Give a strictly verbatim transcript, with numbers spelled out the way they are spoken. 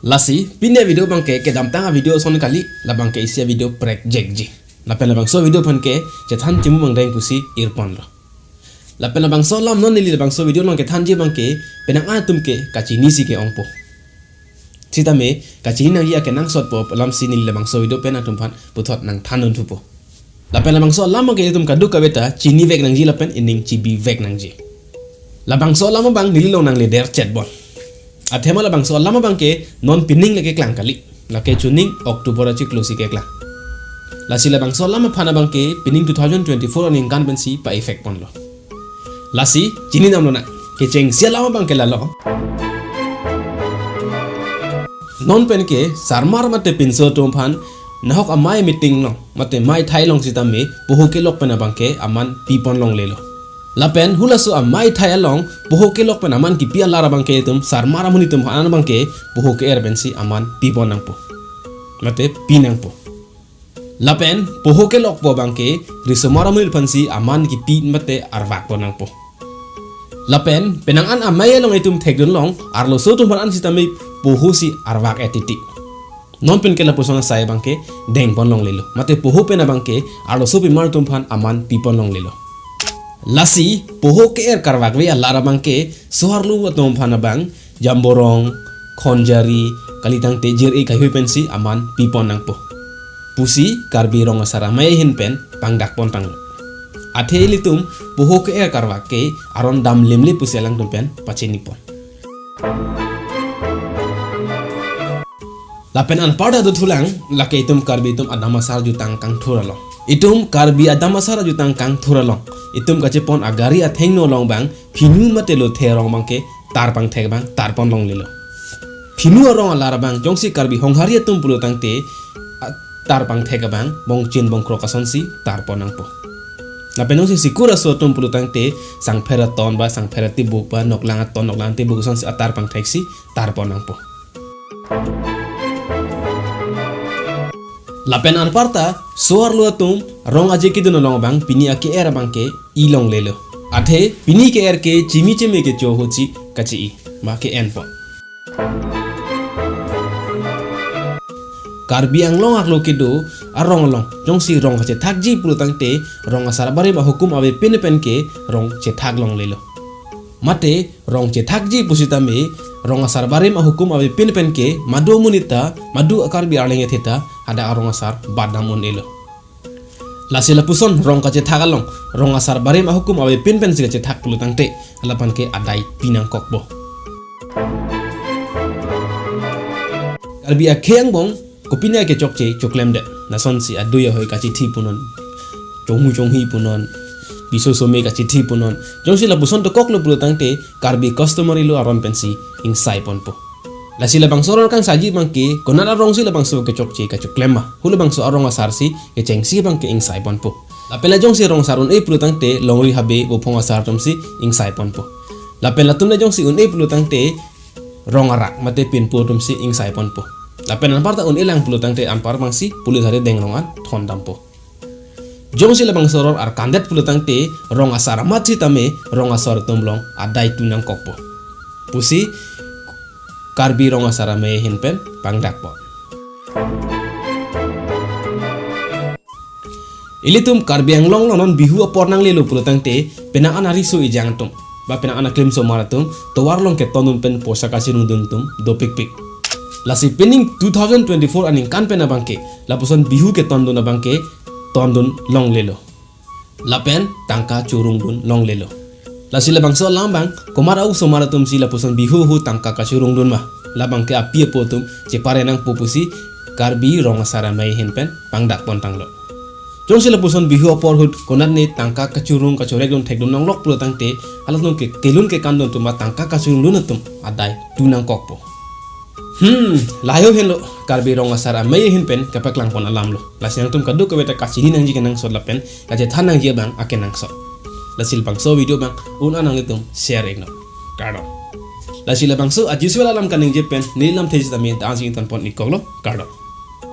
Lasi, pini avideo abangke kedamtang avideo ason kali, labangke isi avideo prekjekji. Lapen labangso avideo aphan ke chethan chimu mangdeng pusi irponlo. Lapen labangso alam non neli labangso avideo along kethanji abangke penang atum ke kachinisi ke-ongpo. Sitame kachini nangji akenangsotpo pu alamsi neli labangso avideo pen atum aphan puthot nangthan thupo. Lapen labangso alam abangke itum kadokave ta chinivek nangji lapen ining chibivek nangji. Labangso alam abang neli along nangleder chetbon. Athema labangso alam abangke non pining le keklang kali. Lake chuning October achiklo si keklang. Lasi labangso alam aphan abangke pining two thousand twenty-four aningkan pensi pa-effect ponlo. Lasi, chini damlonang. Kechengsi alam abangke lalo. Non penke sarmar mate pinso atum aphan nahok amei meeting along mate mei thai along sitame poho kelok pen abangke aman pipon longlelo. Lapen hulaso amei thai along poho kelok pen aman kipi alar abangke itum sarmar amonit atum aphan abangke poho ke-er pensi aman pipon nangpo. Mate pi nangpo. Lapen poho kelokpo abangke risomar amonit aphansi aman kipi mate arvakpon nangpo. Lapen penang an amei along itum thekdun long arloso atum aphan an sitame poho si arvak-et titi. Non penke lapuson asai abangke dengpon longlelo. Mate poho pen abangke arloso pimar atum aphan aman pipon longlelo. Lasi poho ke-er karvakve alar abangke so-arlo atum aphan abang Jamborong, Khonjari, kalitangte Jir-e kaihui pensi aman pipon nangpo pusi Karbi Rong Asar Amei ahin pen pangdakpon tanglo. Athe ilitum poho ke-er karvak ke aron damlemle pusi alangtum pen pachinipon. Lapen anparta dothulang, lake itum Karbi atum adam asar jutang kangthur along. Itum Karbi adam asar jutang kangthur along itum kachepon agari athengno along abang phinu mate lothe arong abangke tarpangthek abang tarpon longlelo. Phinu arong alar abang jongsi Karbi Honghari atum pulotangte, a, tarpangthek abang bongchin bongkrok asonsi tarpon nangpo. Lapen jongsi sikur aso atum pulotangte sangpher aton ba sangpher atibuk ba noklang aton noklang atibuk asonsi atarpangtheksi tarpon nangpo. Lapen anparta so-arlo atum rong aje kedun along abang pini ake-er abangke i longlelo. Athe pini ke-er ke chimi chimi kecho ahutsi kachi-i ma ke-enpon. Karbi Anglong arlo kedo arong along jongsi rong kachethakji pulotangte Rong Asar Barim ahukum avepin penke rong chethak longlelo. Mate rong chethakji pusitame Rong Asar Barim ahukum avepin penke madu amonit ta madu a-Karbi arleng ethe ta hadak arong asar badam un-elo. Lasi lapuson rong kachethak along Rong Asar Barim ahukum avepin pensi kachethak pulotangte halapanke adai pi nangkokpo. Karbi akhei angbong kopine kechokche choklemdet. Lasonsi adui ahoi kachithi punon, chonghu chonghi punon, biso some kachithi punon. Jongsi lapuson dokoklo pulotangte Karbi customary law aron pensi ingsaiponpo. Lasi labangso aron kangsaiji abangke konat arongsi labangso kechokche kachoklem ma, hu labangso arong asarsi kechengsi abangke ingsaiponpo. Lapen la jongsi rong asar un-e pulotangte longri habe bophong asar atumsi ingsaiponpo. Lapen latum la jongsi un-e pulotangte rong arak mate pinpo atumsi ingsaiponpo. Lapen anparta un-elang pulotangte anpar abangsi police ari dengrong an thondampo. Jongsi labangso aron arkandet pulotangte rong asar amat sitame rong asar atum along adai tu nangkokpo pusi Karbi Rong Asar Amei ahin pen pangdakpon. Ilitum Karbi Anglong along non Bihu apor nanglelo pulotangte penang an ariso ejang atum ba penang an aklim osomar atum tovar along ketondun pen poisa kachirungdun atum dopikpik. Lasi pining two thousand twenty-four aningkan pen abangke lapuson Bihu ketondun abangke tondun longlelo. Lapen tangka chirungdun longlelo. Lasi labangso alam abang komat a-osomar atumsi lapuson Bihu ahut tangka kachirungdun ma, labangke api apo atum chepare nangpo pusi Karbi Rong Asar Amei ahin pen pangdakpon tanglo. Jongsi lapuson Bihu apor ahut konatne tangka kachirung kachorekdun thekdun longlok pulotangte halatum ke kelun kekandun atum ba tangka kachirungdun atum adai tu nangkokpo. Hmm, layo henlo Karbi Rong Asar Amei ahin pen kapaklangpon alamlo. Lasi nangtum kadokave ta kachini nangji kenangsot lapen kachethan nangji abang akenangsot. Lasi labangso video abang un-an nanglitum share iknon. Kardom. Lasi labangso aji suel alam kaningje pen neli lamthe sitame ta ansi ingtonpon ikkoklo. Kardom.